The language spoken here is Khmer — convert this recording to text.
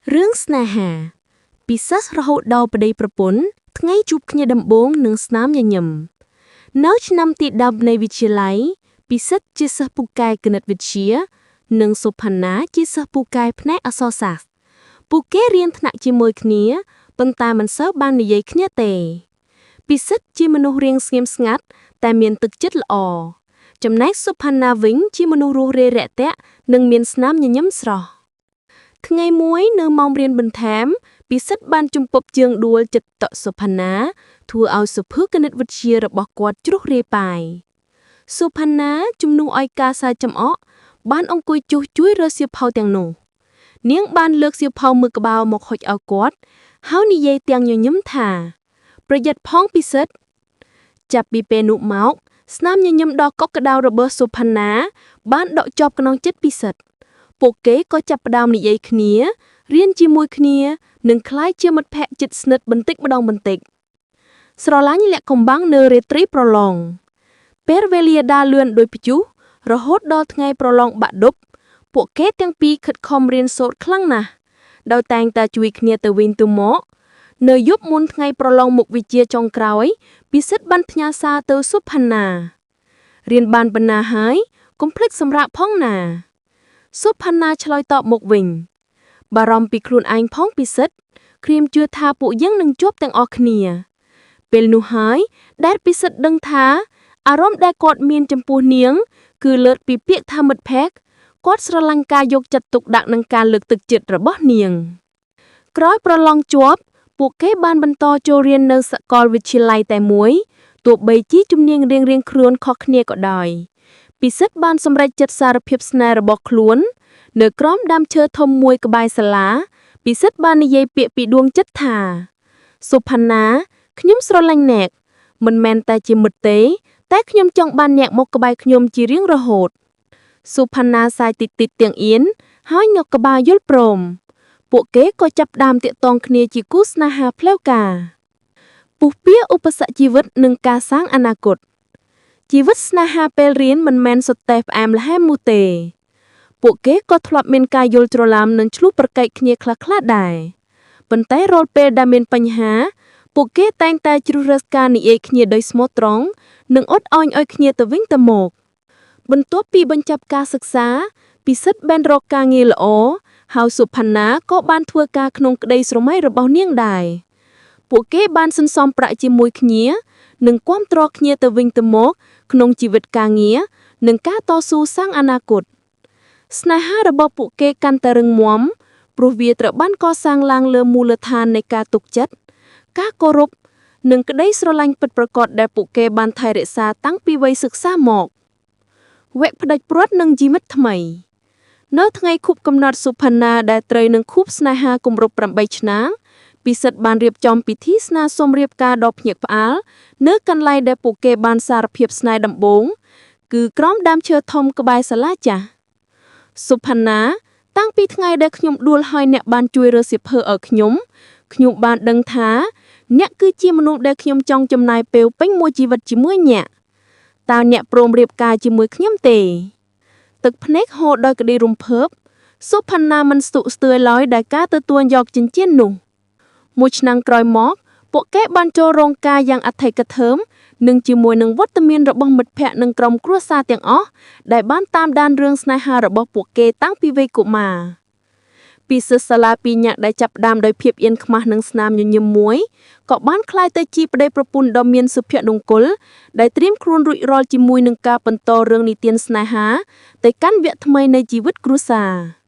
រឿងស្នេហាពិសេសរហូតដល់ប្តីប្រពន្ធថ្ងៃជួបគ្នាដំបូងនឹងស្នាមញញឹមនៅឆ្នាំទី10នៃវិទ្យាល័យពិសិដ្ឋជាសិស្សពូកែគណិតវិទ្យានិងសុផាណាជាសិស្សពូកែផ្នែកអក្សរសាស្ត្រពួកគេរៀនថ្នាក់ជាមួយគ្នាប៉ុន្តែមិនសូវបាននិយាយគ្នាទេពិសិដ្ឋជាមនុស្សរៀងស្ងៀមស្ងាត់តែមានទឹកចិត្តល្អចំណែកសុផាណាវិញជាមនុស្សរួសរាយរាក់ទាក់និងមានស្នាមញញឹមស្រស់ ថ្ងៃមួយនៅម៉ោងរៀនបន្ថែមពិសិដ្ឋបានជំពប់ជើងដួលចិត្តតក់សុផាណាធ្វើឲ្យសុភឺគណិតវិទ្យារបស់គាត់ជ្រុះរាយប៉ាយសុផាណាជំនួសឲ្យការសើចចំអកបានអង្គុយចុះជួយរើសៀវភៅទាំងនោះនាងបានលើកសៀវភៅមើលក្បាលមកហុចឲ្យគាត់ហើយនិយាយទាំងញញឹមថា ប្រយ័ត្នផងពិសិដ្ឋចាប់ពីពេលនោះមកស្នាមញញឹមដ៏កក់ក្ដៅរបស់សុផាណាបានដក់ជាប់ក្នុងចិត្តពិសិដ្ឋ ពួកគេក៏ចាប់ផ្ដើមនិយាយគ្នារៀនជាមួយគ្នានិងក្លាយជាមិត្តភក្តិជិតស្និទ្ធបន្តិចម្ដងបន្តិចស្រឡាញ់លាក់កំបាំងនៅរាត្រីប្រឡងពេលវេលាដើរលឿនដោយព្យុះរហូតដល់ថ្ងៃប្រឡងបាក់ឌុបពួកគេទាំងពីរខិតខំរៀនសូត្រខ្លាំងណាស់ដោយតែងតែជួយគ្នាទៅវិញទៅមកនៅយប់មុនថ្ងៃប្រឡងមុខវិជ្ជាចុងក្រោយពិសិដ្ឋបានផ្ញើសារទៅសុផាណារៀនបានប៉ុណ្ណាហើយកុំភ្លេចសម្រាកផងណា សុផាណាឆ្លើយតបមកវិញបារម្ភពីខ្លួនឯងផងពិសិដ្ឋគ្រាមជឿថាពួកយើងនឹងជួបទាំងអស់គ្នា ពេលនោះហើយដែលពិសិដ្ឋដឹងថាអារម្មណ៍ដែលគាត់មានចំពោះនាង គឺលើសពីពាក្យថាមិត្តភក្តិគាត់ស្រឡាញ់ការយកចិត្តទុកដាក់និងការលើកទឹកចិត្តរបស់នាង ក្រោយប្រឡងជាប់ពួកគេបានបន្តចូលរៀននៅសាកលវិទ្យាល័យតែមួយទោះបីជាជំនាញរៀងៗខ្លួនខុសគ្នាក៏ដោយពិសិដ្ឋបានសម្រេចចិត្តសារភាពស្នេហ៍របស់ខ្លួន នៅក្រោមដើមឈើធំមួយក្បែរសាលាពិសិដ្ឋបាននិយាយពាក្យពីដួងចិត្តថាសុផាណាខ្ញុំស្រឡាញ់អ្នកមិនមែនតែជាមិត្តទេ តែខ្ញុំចង់បានអ្នកមកក្បែរខ្ញុំជារៀងរហូតសុផាណាសាយតិចតិចទាំងអៀនហើយងក់ក្បាលយល់ព្រមពួកគេក៏ចាប់ផ្ដើមទាក់ទងគ្នាជាគូស្នេហាផ្លូវការពុះពៀឧបសគ្គជីវិតនិងការសាងអនាគតជីវិតស្នេហាពេលរៀនមិនមែនសុទ្ធតែផ្អែមល្ហែមនោះទេ ពួកគេក៏ធ្លាប់មានការយល់ច្រឡំនិងឈ្លោះប្រកែកគ្នាខ្លះៗដែរប៉ុន្តែរាល់ពេលដែលមានបញ្ហា ពួកគេតែងតែជ្រើសរើសការនិយាយគ្នាដោយស្មោះត្រង់និងអត់ឱនឲ្យគ្នាទៅវិញទៅមក បន្ទាប់ពីបញ្ចប់ការសិក្សាពិសិដ្ឋបានរកការងារល្អហើយសុផាណាក៏បានធ្វើការក្នុងក្តីស្រមៃរបស់នាងដែរពួកគេបានសន្សំប្រាក់ជាមួយគ្នានិងគាំទ្រគ្នាទៅវិញទៅមកក្នុងជីវិតការងារនិងការតស៊ូសាងអនាគត ស្នេហារបស់ពួកគេកាន់តែរឹងមាំព្រោះវាត្រូវបានកសាងឡើងលើមូលដ្ឋាននៃការទុកចិត្តការគោរពនិងក្តីស្រឡាញ់ពិតប្រាកដដែលពួកគេបានថែរក្សាតាំងពីវ័យសិក្សាមកវគ្គផ្ដាច់ព្រាត់និងជីវិតថ្មី នៅថ្ងៃខួបកំណត់សុផាណាដែលត្រូវនឹងខួបស្នេហាគម្រប់8ឆ្នាំពិសិដ្ឋបានរៀបចំពិធីស្នើសុំរៀបការដ៏ភ្ញាក់ផ្អើលនៅកន្លែងដែលពួកគេបានសារភាពស្នេហ៍ដំបូងគឺក្រោមដើមឈើធំក្បែរសាលាចាស់ សុផាណាតាំងពីថ្ងៃដែលខ្ញុំដួលហើយអ្នកបានជួយរើសៀវភៅឲ្យខ្ញុំខ្ញុំបានដឹងថាអ្នកគឺជាមនុស្សដែលខ្ញុំចង់ចំណាយពេលពេញមួយជីវិតជាមួយអ្នកតើអ្នកព្រមរៀបការជាមួយខ្ញុំទេ ទឹកភ្នែកហូរដោយក្តីរំភើបសុផាណាមិនស្ទុះស្ទើរឡើយដែលការទទួលយកចិញ្ចៀននោះមួយឆ្នាំក្រោយមកពួកគេបានចូលរោងការយ៉ាងអធិកធមនិងជាមួយនឹងវត្តមានរបស់មិត្តភ័ក្តិនិងក្រុមគ្រួសារទាំងអស់ដែលបានតាមដានរឿងស្នេហារបស់ពួកគេតាំងពីវ័យកុមារពីសិស្សសាលាពីរនាក់ដែលចាប់ផ្ដើមដោយភាពអៀនខ្មាស់និងស្នាមញញឹមមួយក៏បានក្លាយទៅជាប្តីប្រពន្ធដ៏មានសុភមង្គលដែលត្រៀមខ្លួនរួចរាល់ជាមួយនឹងការបន្តរឿងនិទានស្នេហាទៅកាន់វគ្គថ្មីនៃជីវិតគ្រួសារ។